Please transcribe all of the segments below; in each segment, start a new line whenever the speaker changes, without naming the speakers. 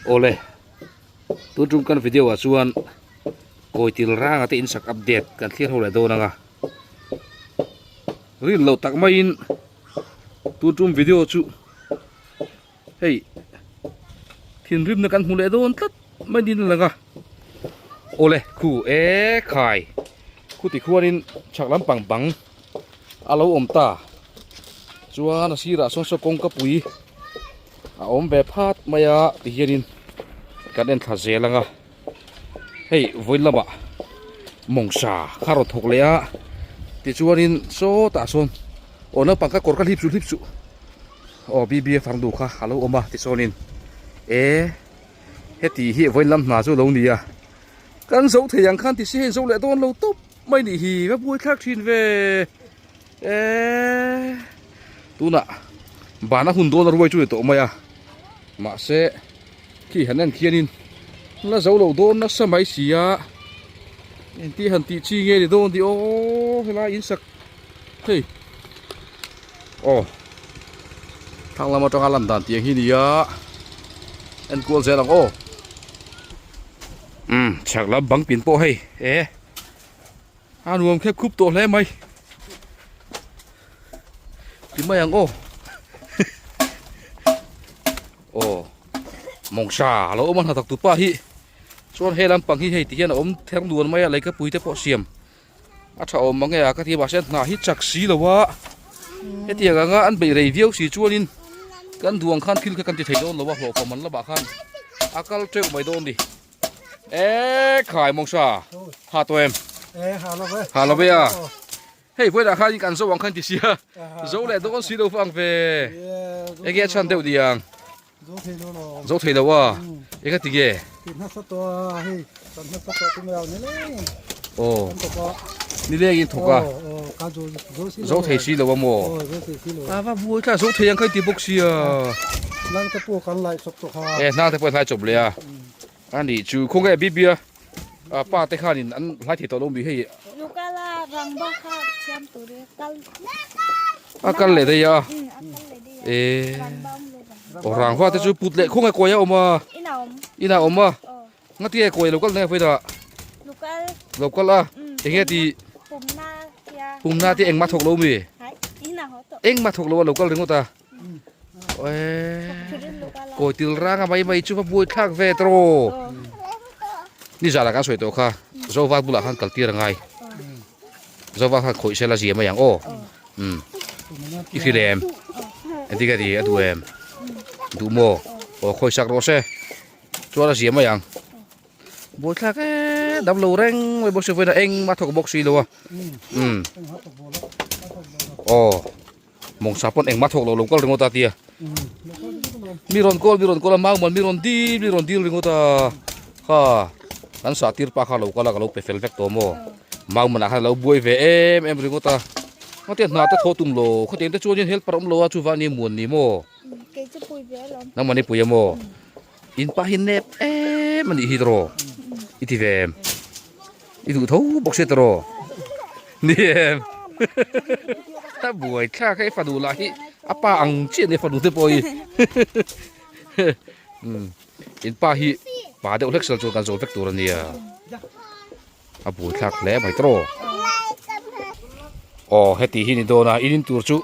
Awle tun tum kan video ah chuan kawitil ranga te insak update kan thlir ho leh dawn ang a rin loh tak maiin tun tum video chu hei thinrimna kan hmu leh dawn tlat mai niin a lang a awle khu e khai khu tikhuanin chhak lampang bang a lo awm ta chuan a sirah sawn saw kawngka pui a awm ve phat mai a ti hianin kan en thla zel ang a hei vawi lamah mawngsa kha rawn thawk leh a tichuanin sawtah sawn aw naupang kha kawr kha hlip suh hlip suh aw bb farnu kha a lo awm a tichuanin e heti hi vawi lam hna chu a lo ni a kan zo thei ang khan ti si hei zo leh dawn lo tawp mai nih hi va buai thlak thin ve eee tunah bana hun dawn a ruai chu ni tawh mai a mahse khi han en khianin la zo lo dawn nasa mai si a engti han tih chi nge ni dawn tih aw helai in sak hei aw thlang lam atanga lan dan tiang hi ni a enkual zel ang aw umm chhak lam bang pin pawh hei e a nuam khep khup tawh hle mai ti mai ang aw aw mawngsa a lo awm a hnathawk tupa hi chuan he lampang hi hei ti hian a awm ther nuan mai a leikapui te pawh siam a tha awm mang e a ka ti a mahse hna hi chak si lo a hetiang anga an beih rei viau si chuanin kan duh ang khan thil kha kan ti thei dawn lo a hlawhpawm an lamah khan a kal teuh mai dawn ni e khai mawngsa ha tawh em ha lo ve a hei vawilah khan kan zo ang khan ti sia zo leh dawn si lo vang ve enge a chhan deuh niang
Zo thei lo lo.
Zo thei lo a. Eng ti nge?
Ti hmasa tawh a hei kan hmasa tawh tu mai ni leng.
Aw.
Kan thawk a.
Ni leng in thawk a.
Aw aw ka zo zo si lo.
Zo thei si lo a maw?
Aw zo thei si lo.
A va buai tla zo thei ang kha ti bawk sia.
Nang te pawh kan lai chawp tawh kha.
E nang te pawh lai chawp leh a. Ani chu khawnge bibia a pa te khanin an hlai thei tawh lo mi hei.
Lukala rangba kha siam tur e kal.
A kal leh daih a.
A kal leh daih a.
E. Aw rangva te chu put leh khawnge kawi a awm a.
Ina awm.
Ina awm a. Nga ti e kawi lo kal nge phei da.
Lukal.
Lo kal a. Enge ti.
Pumna tia.
Pumna ti engmah thawk lo mi.
Hai. Ina ho to.
Engmah thawk lo a lo kal ringawt a. Kawi til ranga mai mai chu va buai thlak ve tawh ni zan ah kan sawi tawh kha Zova bulah khan kal tir angai Zova khan khawih sela zia mai ang aw umm i hrilh em engtin nge ti a duh em duh maw aw khawi sak rawh se chuan a zia mai ang buai thlak em dam lo reng mai bawk si vawiin ah engmah a thawk bawk si lo a umm aw. Mawngsa pawn engmah thawk lo lo kal ringawt a tia. Mi rawn kawl mi rawn kawl a mau man mi rawn dil mi rawn dil ringawt a kha kan sah tir pa kha lo kal a ka lo pe fel vek tawh maw mau man ah khan a lo buai ve em em ringawt a khatia hna te thawh tum lo khatiang te chuan in helper awm lo a chuvang ni muan ni maw nangmah ni pui a maw in pa hi nep em a nih hi tawh i ti ve em. I duh tho bawk sia tawh ni em a buai thlak hei fanu lah hi a pa ang chiah nia fanu te pawh hi umm in pa hi pa deuh hlek sel chuan kan zawl vek tur a nia a buai thlak hle mai tawh aw heti hi ni dawn a in in tur chu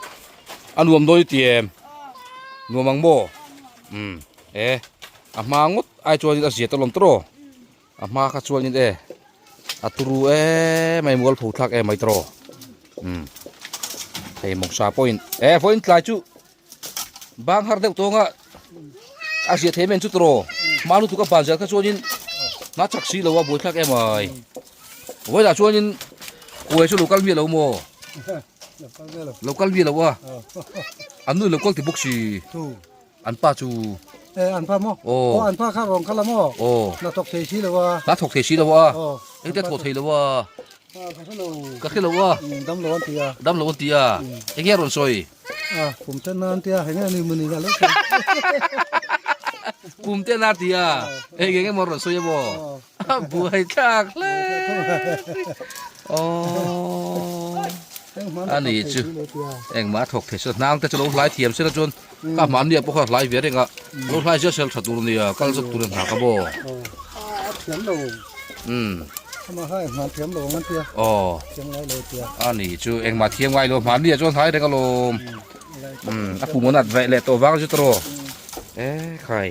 a nuam dawn i ti em nuam ang maw umm e a hma ngawt ai chuan a zia ta lawm tawh. A hma kha chuanin e a turu em mai mual pho thlak em mai tawh umm hei mawngsa pawhin e vawiin tlai chu bang har deuh tawnga a ziah thei em chu tawh hma lutuk a ban zel kha chuanin hna chak si lo a buai thlak em mai vawiinah chuanin kuai chu lo kal miah lo maw lo kal miah lo a an nu lo kal ti bawk si. An pa chu.
E an pa maw? Aw. Aw an pa kha rawn kal a maw?
Aw.
Na thawk thei si lo a.
Na thawk thei si lo a.
Aw.
Engte thawk thei lo a.
Ka hre lo.
Ka hre lo a.
Dam lo an ti a.
Dam lo an ti a. Enge a rawn sawi?
A kum ten na an ti a, hei nge ni muni a lo sawi.
Kum ten a ti a. Enge enge maw a rawn sawi a maw? A buai thlak hle. Aw. A ni chu engmah a thawk thei se hnang te chu lo hlai thiam sela chuan ka mahni ah pawh kha hlai ve reng a lo hlai zia sel tha tur nia kal zawk tur in hna ka maw umm aw a ni chu engmah thiam ngai lo mahni ah chuan hlai reng alawm umm a pum an at veh leh tawh vang chu tawh e khai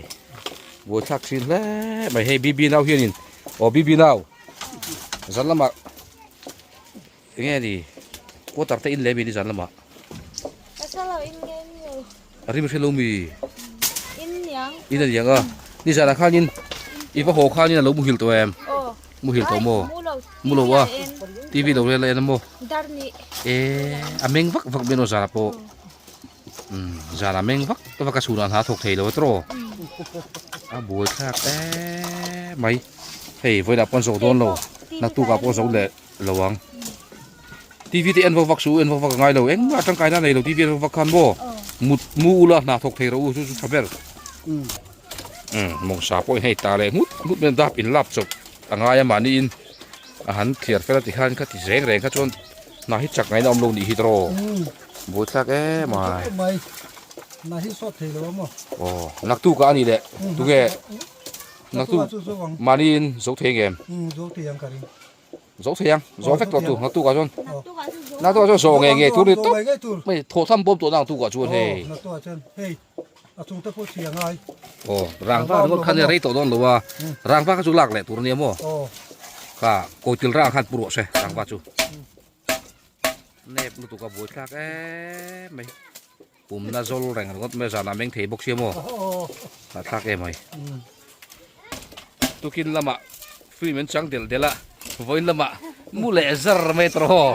buaithlak thin hle mai hei bibi nau hianin aw bibi nau zan lamah. Enge ni quarter te in leh mi ni zan lamah.
Ka hre lo in nge ni lo.
A rim hre lo mi.
In niang.
In a niang a. Ni zanah khanin i va haw khanin a lo muhil tawh em?
Aw.
Muhil tawh maw?
Mu lo.
Mu lo a. TV lo rel a en a maw?
Dar ni.
E a meng vak vak mai lo zanah pawh. Umm zanah meng vak vak a chhunah hna thawk thei lo a tawh. A buai thlak em mai. Hei vawilah pawh an zo dawn lo. Naktukah pawh zo leh. Lo ang. TV te en vak vak suh u, en vak vak a ngai lo. Engmah tangkaina a nei lo TV en vak vak khan maw. Mut mu ula hna thawk thei rawh u chu chu tha ber. Umm mawngsa pawh in hei ta leh nghut nghut mai dap in lap chawp a ngai a mahni in a han thliar fel a ti khan kha ti reng reng kha chuan hna hi chak ngaihna awm lo nih hi tawh. Buaithlak em ai.
Hna hi sawt thei lo a maw.
Aw naktukah a ni leh tunge naktuk mahni in zo thei ngem.
Zo thei ang ka ring.
Zo thei ang, zo vek tawh tur naktukah chuan naktukah chuan zawh ngei ngei tur ni tawp mai thawh tham bawm tawh na naktukah chuan hei. Aw rangva ringawt khan rei tawh dawn lo a, rangva kha chu lak leh tur ania maw kha kawitil rang khan pu rawh se rangva chu nep lutuk a buai thlak em mai pumna zawl reng ringawt mai zanah meng thei bawk sia maw hnah thlak em mai tukin lamah film an chang del del a vawiin lamah mu leh zar mai tawh haw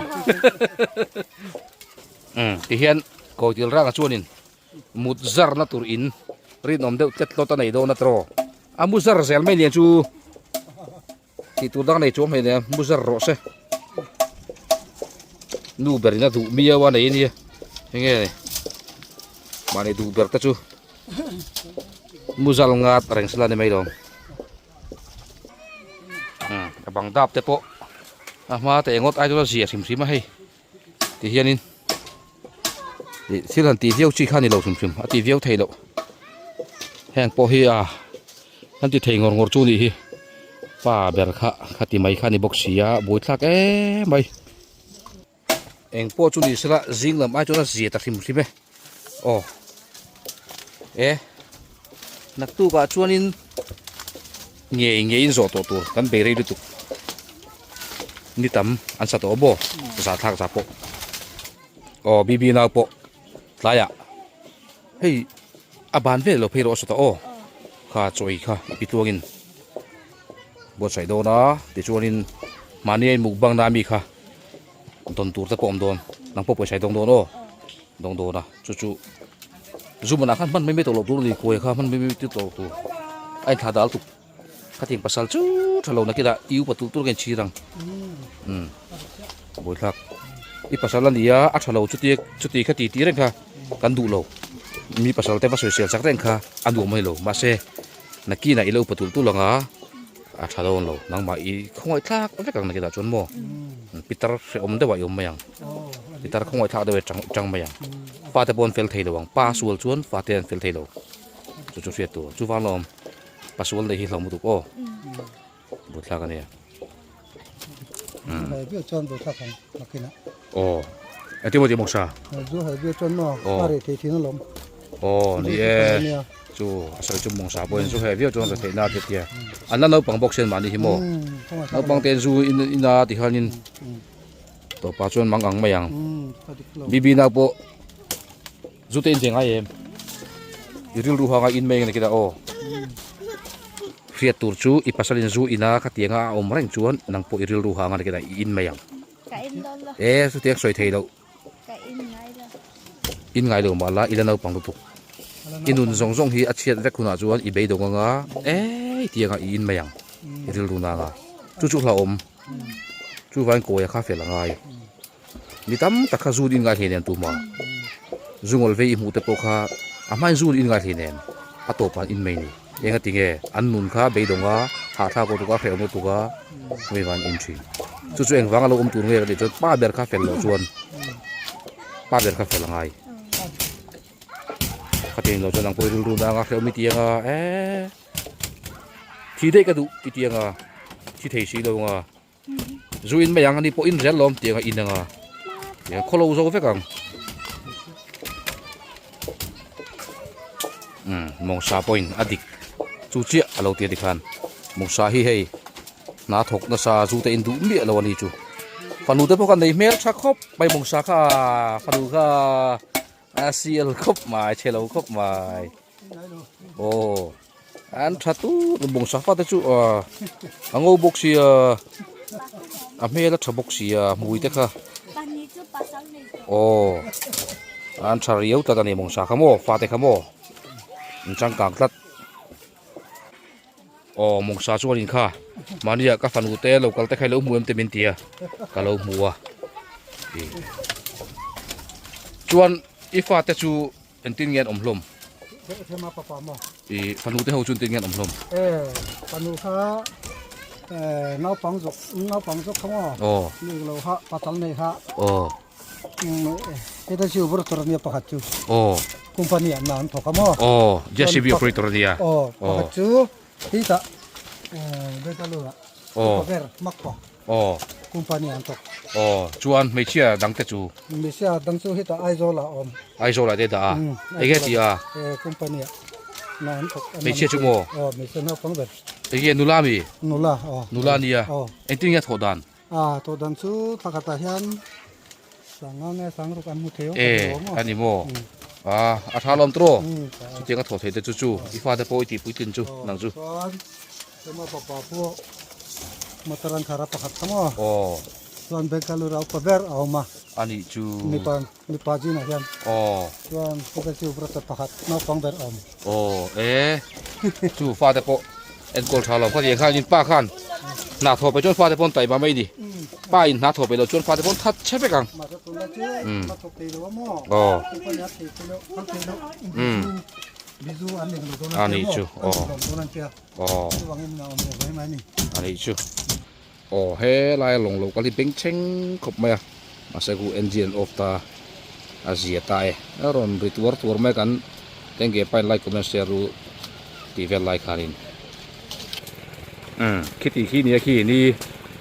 umm tihian kawitil ranga chuanin mut zar na tur in rinawm deuh tlet hlawt a nei dawn a tawh a mu zar zel mai nen chu Tih tur dang nei chuang hmel nia mu zar rawh se nu ber in a duh miau a nei ania enge ni mahni duh ber te chu mu zal ngat reng sela ni mai lo umm a bang dap te pawh a hma te engawt ai chuan a zia hrim hrim a hei ti hianin ih thil han tih viau chi kha a ni lo hrim hrim a tih viau theih loh heng pawh hi a an ti thei ngawr ngawr chu nih hi pa ber kha kha ti mai kha a ni bawk si a buaithlak em mai eng pawh chu ni sela zing lam ai chuan a zia ta hrim hrim e aw e naktukah chuanin ngei ngeiin zawh tawh tur kan bei rei lutuk. Ni tam an sa tawh maw za thlak za pawh aw bibi nau pawh tlaiah hei a ban vel lo phei rawh a sa tawh aw kha chaw ei kha i pi tluangin buatsaih dawn a tichuanin mahni a inmukbang na ami kha dawn tur te pawh a awm dawn nang pawh pawisa i dawng dawn aw dawng dawn a chu chu zuman ah khan hman mai mai tawh loh tur a ni kawi kha hman mai mai tawh loh tur a inthlah dal tuk. Khating pasal chu tha lo nakinah i upa tulh tulh nge chhir ang umm buaithlak i pasal a nia a tha lo chuti chuti kha ti tih reng kha kan duh lo mi pasal te va sawisel chak reng kha a nuam mai lo mahse nakinah i lo upa tulh tulh anga a tha dawn lo nangmah i khawngaih thlak vek ang nakinah chuan maw pitar hrehawm deuh ah i awm mai ang pitar khawngaih thlak deuh ah i tang mai ang fate pawh an fel thei lo ang pa sual chuan fate an fel thei lo chu chu hriat tur chuvang lawm. Pasual nei hi hlauh mutuk aw. Buaithlak a nia.
Hai bia chuan buaithlak ang nakinah.
Aw. Engtin maw tih mawk sa?
Zu hai bia chuan maw a reh thei thin alawm.
Aw ni e. Chu a sawi chu mawng sa pawhin zu hai viau chuan reh theihna a tia. An la naupang bawk sen mahni hi maw. Naupang te zu in ina ti khanin tawpa chuan mang ang mai ang. Bibi nau pawh Zu te in ve ngai em? I rilru hanga in mai nge kila aw. Hriat tur chu i pasalin zu ina khatianga a awm reng chuan nang pawh i rilru hanga ni kila i in mai ang.
Ka in dawn lo.
E chutiang sawi thei loh.
Ka in ngai lo.
In ngai lo mah la i la naupang lutuk. I nun zawng zawng hi a chhiat vek hunah chuan i beidawng anga e i tianga i in mai ang i rilru nanga. Chu chu hlauhawm. Chuvain kawia kha fel a ngai. Mi tam tak kha zun in ngai hleinem tuma zungawl vei i hmuh te pawh kha a hmain zun in ngai hleinem a tawp an in mai ni enga tinge an nun kha beidawng a hahthlak lutuk a hrehawm lutuk a hmei van in thin chu chu engvang a lo awm tur nge ka tih chuan pa ber kha fel loh chuan. Pa ber kha fel angai. Khatin lo chuan ang pawh rilru na anga hrehawm i ti anga eh thi daih ka duh i ti anga thi thei si lo anga zu in mai ang ani pawh in zel lawm ti anga in anga tiang khawlo zo vek ang um mawngsa pawhin a dik chu chiah a lo ti a tikhan mawngsa hi hei hna thawk nasa zu te in duh miah lo a ni chu fanu te pawh kha nei hmel tha khawp mai mawngsa kha fanu kha a sial khawp mai chhe lo khawp mai aw an tha tut mawngsa fa te chu a ngo bawk sia a hmel a tha bawk sia hmui te kha aw an tha riau tlat a ni mawngsa kha maw fa te kha maw an changkang tlat. Aw mawngsa chuan in kha mahnia ka fanu te lo kal te kha i lo hmu em te min ti a ka lo hmu a chuan i fate chu engtin nge an awm hlawm i fanu te ho chu engtin nge an awm hlawm
fanu kha naupang zawk naupang zawk kha maw
aw
ni lo kha patal nei kha
aw
heta chu operator ania pakhat chu
aw
company ah an thawk a maw
aw JCB operator ania
aw pakhat chu hetah Bangalore ah
aw
ber makpa
aw
company ah an thawk
aw chuan hmeichhia dang te chu
hmeichhia dang chu hetah Aizawl ah a awm
Aizawl ah te dah a enge ti a
company ah na an thawk
hmeichhia chu maw
aw hmeichhia naupang ber
enge nula mi
nula aw
nula ania engtin nge a thawh dan
A tawh dan chu thla khatah hian sanga nge sang ruk an hmu thei
E a ni maw a a tha lawm tawh chutiang a thawh thei te chu chu i fate pawh i tih puitlin chu nang chu
chuan chema papa pawh motor an khar a pakhat kha maw
aw
chuan Bengaluru a upa ber a awm a
a nih chu
mipa mipa zinah hian
aw
chuan heta chu brother pakhat naupang ber a awm
aw e chu fate pawh Enkawl tha lo kha tiang khan in pa khan hna thawh pe chuan fate pawn taima mai ni. Pa in hna thawh pe lo chuan fate pawn that che vek ang. Aw. A nih chu aw. Aw. A nih chu. Aw he lai a lawng lo kal hi beng thleng khawp mai a. Mahse khu engine an off ta a zia ta e. A rawn ri tuar tuar mai a kan tengge pain like comment share ru tih vel lai khanin. Umm khiti khi nia khi ni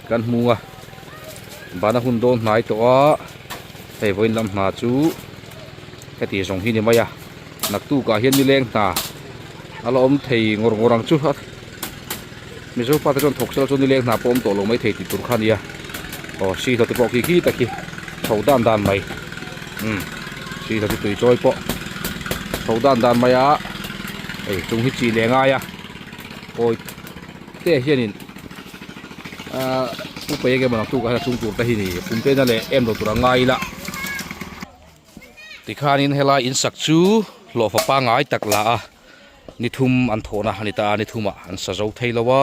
kan hmu a bana hun dawn hnai tawh a hei vawiin lam hna chu heti zawng hi ni mai a naktukah hian nileng hna a la awm thei ngawr ngawr ang chu a. Mizo pa te chuan thawk sela chuan nileng hna pawh awm tawh lo mai thei tih tur kha a nia aw si hlawh te pawh khi khi tak hi chho dan dan mai umm si hlawh chu tui chawi pawh chho dan dan mai a hei chung hi chi leh ngai a kawi te hianin ahh pu pei enge maw naktuk ah hian a chung tur te hi ni pum te na leh em lo tur a ngai ila. Tikhanin helai in sak chu hlawhfa pangngai tak la a, ni thum an thawhna a ni ta a, ni thumah an sa zo thei lo a,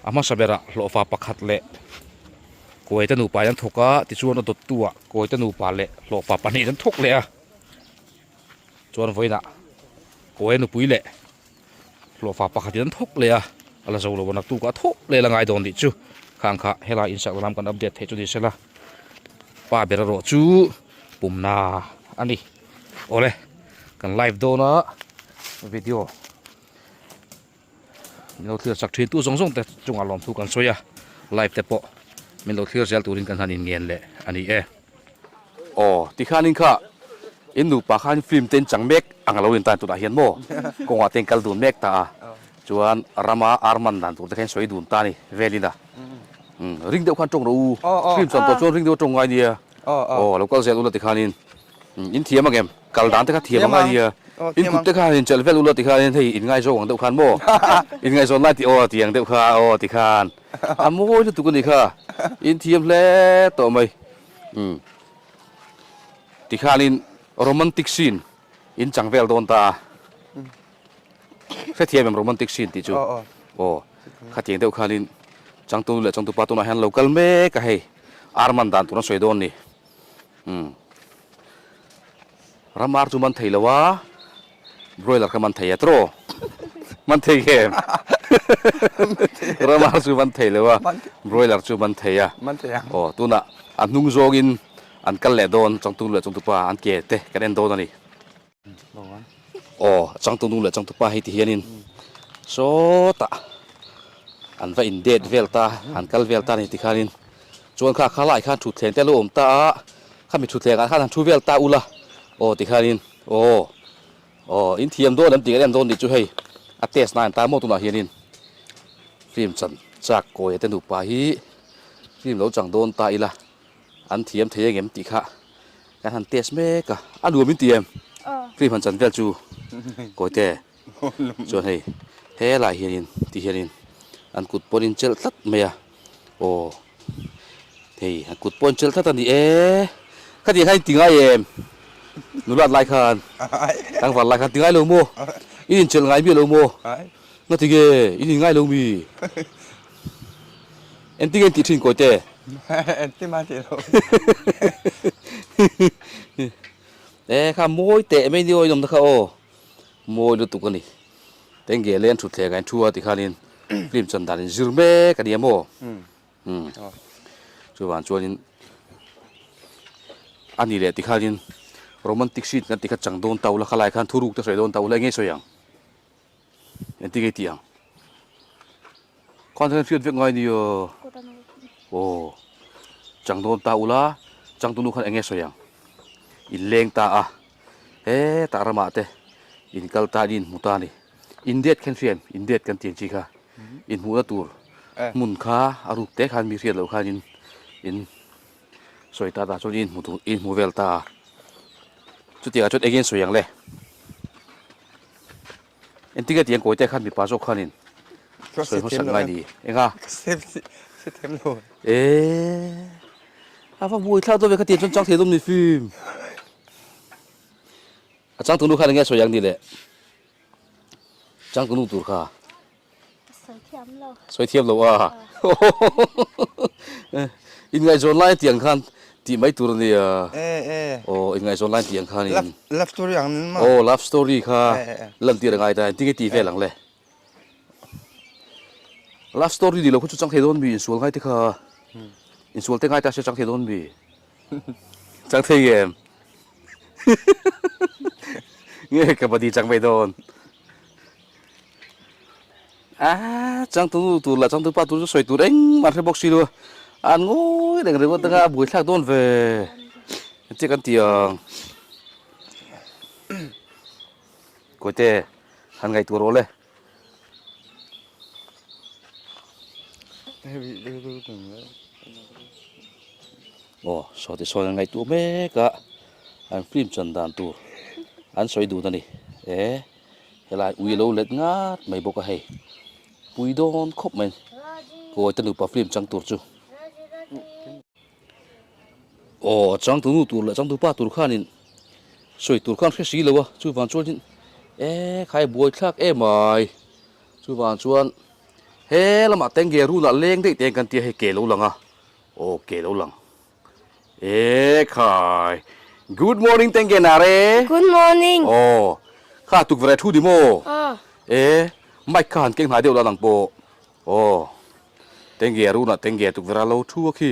a hmasa berah hlawhfa pakhat leh Kuwaita nupa in an thawk a, tichuan a dawttu ah Kuwaita nupa leh hlawhfa pahnih an thawk leh a, chuan vawiinah Kuwai nupui leh hlawhfa pakhat in an thawk leh a, a la zo lo a naktuk ah a thawk leh la ngai dawn tih chu khang kha helai in sak lam kan update theih chu ni sela. Pa ber erawh chu pumna a ni awle kan live dawn a video min lo thlir chak thin tu zawng zawng te chungah lawmthu kan sawi a live te pawh min lo thlir zel turin kan han inngen leh a ni e aw tikhanin kha in nupa khan film te in chang mek ang alo in tan tunah hian maw kawngah te in kal dun mek ta a chuan rama ar man dan tur te kha in sawi dun ta a ni velin a. Ring deuh khan tawng rawh u. Film chuan tawh chuan ring deuh a tawng ngai nia. Aw lo kal zel ula tikhanin in thiam ang em? Kal dan te kha thiam ang ngai nia. In kut te kha in chelh vel ula tikhanin hei in ngaizawng ang deuh khan maw? In ngaihzawn lai tih aw ti ang deuh kha aw tikhan a mawi lutuk a ni kha. In thiam hle tawh mai. Tikhanin romantic scene in chang vel dawn ta a. Hrethiam em romantic scene tih chu aw khatiang deuh khanin changtu leh changtupa tunah hian lo kal mek a hei ar man dan tur an sawi dawn ni umm ram ar chu man thei lo a broiler kha man thei a tawh man thei nge ram ar chu man thei lo a broiler chu man thei a aw tunah a hnung zawngin. An kal leh dawn changtu nu leh changtu pa an ke te kan en dawn a ni. Aw changtu nu leh changtu pa hei ti hianin sawtah an va in date vel ta an kal vel ta a ni tikhanin chuan kha khalai khan thutthleng te a lo awm ta a khami thutthleng ah khan han thu vel ta ula aw tikhanin aw aw in thiam dawn em tih kan en dawn nih chu hei a test na an ta maw tunah hianin film chan chak kawi te nupa hi film lo chang dawn ta ila. An thiam thei engem tih kha kan han test mek a, a nuam in ti em? Film han chan vel chu kawite chuan hei helai hianin ti hianin an kut pawn in chelh tlat mai a, aw hei an kut pawn chelh tlat a ni e, khatiang khan in ti ngai em? Nulat lai khan tlangval lai khan ti ngai lo maw? In in chelh ngai miah lo maw? Nga ti nge in in ngai lo mi? Engtin nge in tih thin kawite?
Engtin mah tih lo.
E kha mawi teh mai ni aw in awmna kha aw. Mawi lutuk a ni. Tengge len thutthleng ah in thu a tikhanin film chan dan in zir mek a ni a maw? Umm. Chuvang chuanin a ni leh tikhanin romantic scene kan ti kha chang dawn ta ula khalai khan thuruk te sawi dawn ta ula eng nge sawi ang? Engtin nge tih ang? Khan hian hriat vek ngai nia. Aw. Chang dawn ta ula, changtunu khan enge sawi ang? In leng ta a. Hetah ramah te in kal ta in inhmu ta a ni. In date khan hria em? In date kan tih ang chi kha. Inhmuhna tur hmun kha a ruk te khan mi hriat loh khan in in sawi ta ta chuan in inhmu duh in hmu vel ta a. Chutiangah chuan enge sawi ang le? Engtin nge tiang kawi te khan mipa zawk khanin sawi hmasak ngai ni enga? Eee a va buai thlak dawn ve kha tiang chuan chang thei dawn ni fim. A changtunu khan enge sawi ang ni le? Changtunu tur kha.
Sawi thiam lo.
Sawi thiam lo a. Inngaihzawn lai tiang khan tih mai tur a nia. Aw inngaihzawn lai tiang khan in.
Love story ang nen maw?
Aw love story kha lantir a ngai ta engtin nge tih vel ang le. Love story ni lo kha chu chang thei dawn mi insual ngai te kha. Insual te ngai ta se chang thei dawn mi. Chang thei em? Nge kabaddi chang mai dawn. A changtu tur lah changtu pa tur chu sawi tur engmah an hre bawk si lo a, an ngawi reng ringawt anga a buaithlak dawn ve engtia kan ti ang Kawite han ngaihtuah rawh le. Aw saw ti sawn an ngaihtuah mek a an film chan dan tur an sawi dun a ni e. Helai ui lo let ngat mai bawk a hei pui dawn khawp mai kawi te nupa film chang tur chu aw a changtu nu tur leh changtu pa tur khanin sawi tur khan hre si lo a chuvang chuanin e khai buai thlak em mai chuvang chuan he lamah tenge run ah leng daih te an kan tia hei ke lo lang a aw ke lo lang. E khai. Good morning tenge na re.
Good morning.
Oh. Kha tuk vre thu di mo.
Ah.
E mic kha han keng hnai deuh la nang pawh. Oh. Tenge ru na tenge tuk vera lo thu a khi.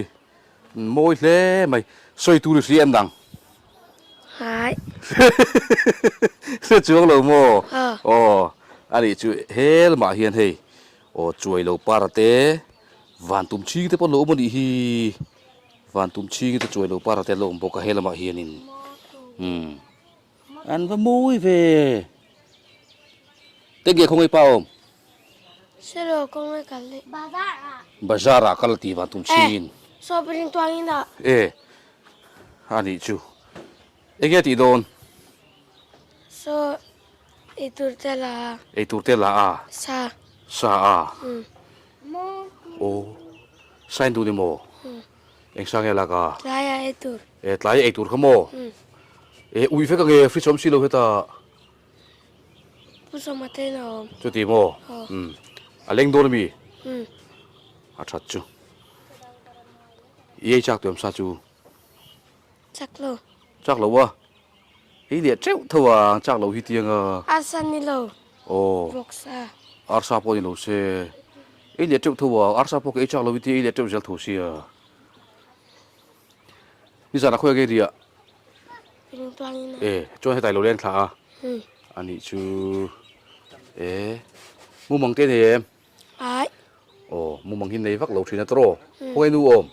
Mawi hle mai. Sawi tur i hria em nang?
Hai.
Hre chuang lo maw?
Ah.
Oh. Ani chu hel mah hian hei. Oh chuai lo para te. Van tum chhing te pawh lo awm a nih hi. Van tum chhing te chuai lo para te lo awm bawk a he lamah hianin umm an va mawi ve. Tenge khawngaih pa awm?
Selo khawngaih kal le.
Bazar ah kal ti van tum chhingin.
Eh saw piring tuangin ah.
Eh a nih chu. Enge tih dawn?
Saw eitur te la a.
Eitur te la a.
Sa.
Sa a.
Umm.
Aw sign duh ni maw? Eng sa nge lak a?
Tlai a ei tur.
E tlai a ei tur kha maw? E ui vek ange fridge awm si lo hetah.
Pu Sawma te in a awm.
Chuti maw? Umm a leng dawn ami?
Umm.
A that chu. I ei chak tuam sa chu?
Chak lo.
Chak lo a? Ei leh teuh tho a, chak lo hi tiang a.
Arsa ni lo.
Aw.
Vawksa.
Arsa pawh ni lo se. Ei leh teuh tho a, arsa pawh ka ei chak lo hi tia ei leh teuh zel tho sia. Nizan ah khawi enge riah? E chuan hetah i lo leng thla a. Anih chu e mumang te nei em?
Ai.
Aw mumang hi nei vak lo thin a tawrh aw. Khawnge nu awm?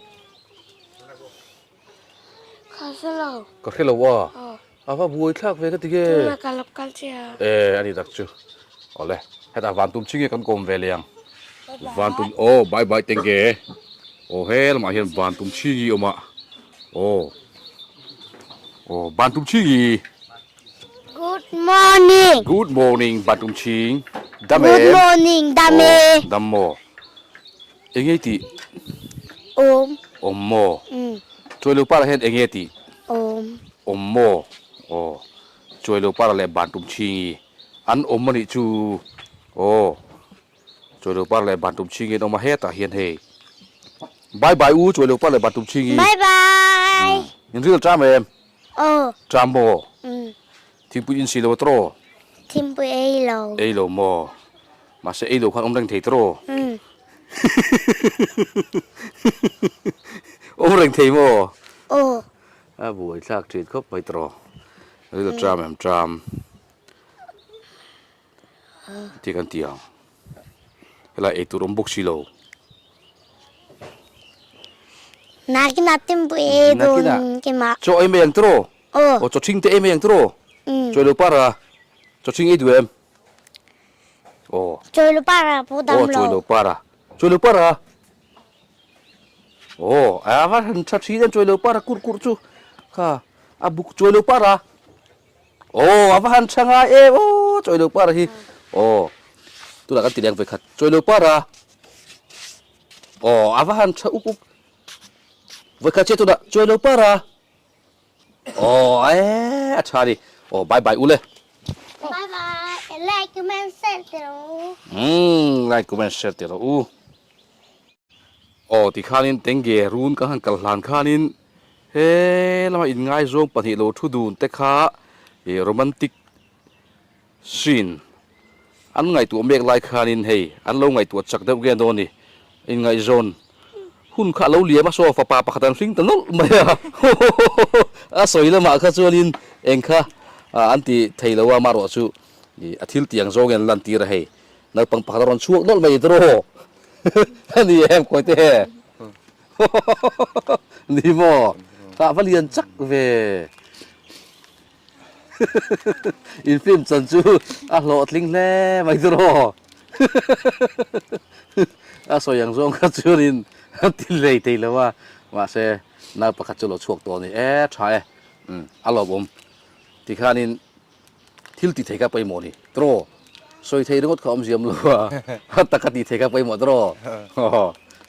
Ka hre lo.
Ka hre lo a. A va buai thlak ve ka ti nge.
Tunah ka lo kal che a.
E anih tak chu. Awle hetah van tum chi nge kan kawm ve leh ang. Van tum aw bye bye tengge. Aw he lamah hian van tum chi nge awm a. Aw aw van tum chi nge.
Good morning.
Good morning van tum ching. Dam em.
Good morning dam e.
Aw dam maw. Enge tih?
Awm.
Awm maw?
Umm.
Chuailo parah hian enge tih?
Awm.
Awm maw? Aw. Chuailo parah leh Bantum Chhingi an awm a nih chu. Aw. Chuailo parah leh Bantum Chhingi an awm a hetah hian hei. Bye bye u Chuailo parah leh Bantum Chhingi.
Bye bye.
In ril ṭam em?
Aw.
Ṭam maw?
Umm.
Thingpui in si lo a tawrh aw?
Thingpui ei lo.
Ei lo maw? Mahse ei lo khan awm reng thei tawrh aw?
Umm.
Awm reng thei maw?
Aw.
A buai thlak thin khawp mai tawrh aw. Ril ṭam em ṭam. Tih kan ti ang. Helai ei tur awm bawk si lo.
Nakinah thingpui ei dawn kima.
Chaw ei mai ang tawrh aw?
Aw.
Aw chaw thing te ei mai ang tawrh aw?
Umm.
Chawi lo para chaw thing ei duh em? Aw.
Chawi lo para pawh dam lo.
Aw chawi lo para. Chawi lo para. Aw a va han tha thin em chawi lo para kur kur chu kha a buk chawi lo para. Aw a va han tha ngai em aw chawi lo para hi. Aw tunah kan ti leng vekhat chawi lo para. Aw a va han tha uk uk. Vekhat che tunah chawi lo para. Aw eh a tha ni. Aw bye bye ule.
Bye bye like comment share te rawh u.
Umm like comment share te rawh u. Aw tikhanin tenge run ka han kal hlan khanin he lama inngaizawng pahnih lo thu dun te kha ih romantic scene an ngaihtuah mek lai khanin hei an lo ngaihtuah chak deuh nge dawn ni inngaihzawn hun kha a lo liam a saw fapa pakhat an hring ta nawlh mai a a sawi lamah kha chuanin eng kha an ti thei lo a amaherawh chu ih a thil tiang zawngin an lantir a hei naupang pakhat a rawn chhuak nawlh mai tiraw a ni em kawite ni maw tah va lian chak ve. In film chan chu a hlawhtling hle mai chu rawh. A sawi ang zawng kha chuanin a ti lei thei lo a, mahse nau pakhat chu lo chhuak tawh a ni e, tha e, umm a lawmawm tikhanin thil ti thei kha pawimawh a ni tiraw, sawi thei ringawt kha a awmziam lo a, a taka ti thei kha pawimawh tiraw,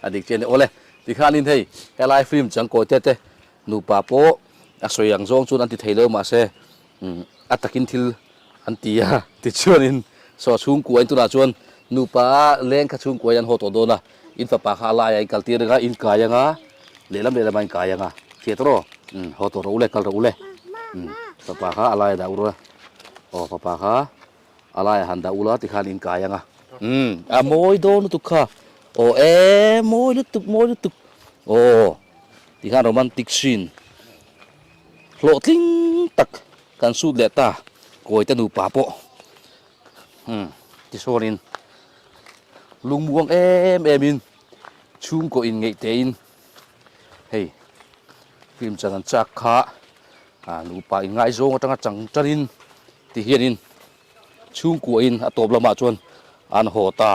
a dik chian e, awle tikhanin hei helai film changkawi te te Nupa pawh a sawi ang zawng chuan an ti thei lo mahse a takin thil an ti a tichuanin saw chhungkuain tunah chuan nupa leng kha chhungkuain an haw tawh dawn a in fapa kha a laiah in kal tir anga in kai anga lehlam lehlamah in kai anga hriat rawh haw tawh rawh u le kal rawh u le fapa kha a laiah dah u rawh aw fapa kha A laiah han dah ula tikhan in kai anga. Umm a mawi dawn lutuk kha. Aw e mawi lutuk mawi lutuk. Aw tikhan romantic scene hlawhtling tak kan shoot leh ta Kawite nupa pawh umm tichuanin lungmuang em em in chhungkaw in ngeih te in hei film chan an chak kha ah nupa inngaizawng atanga chang tan in. Ti hianin chhungkuahin a tawp lamah chuan an haw ta.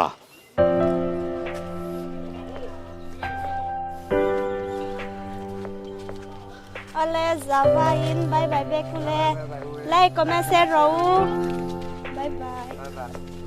Awle zavaiin bye bye vek ule like comment share rawh u bye bye.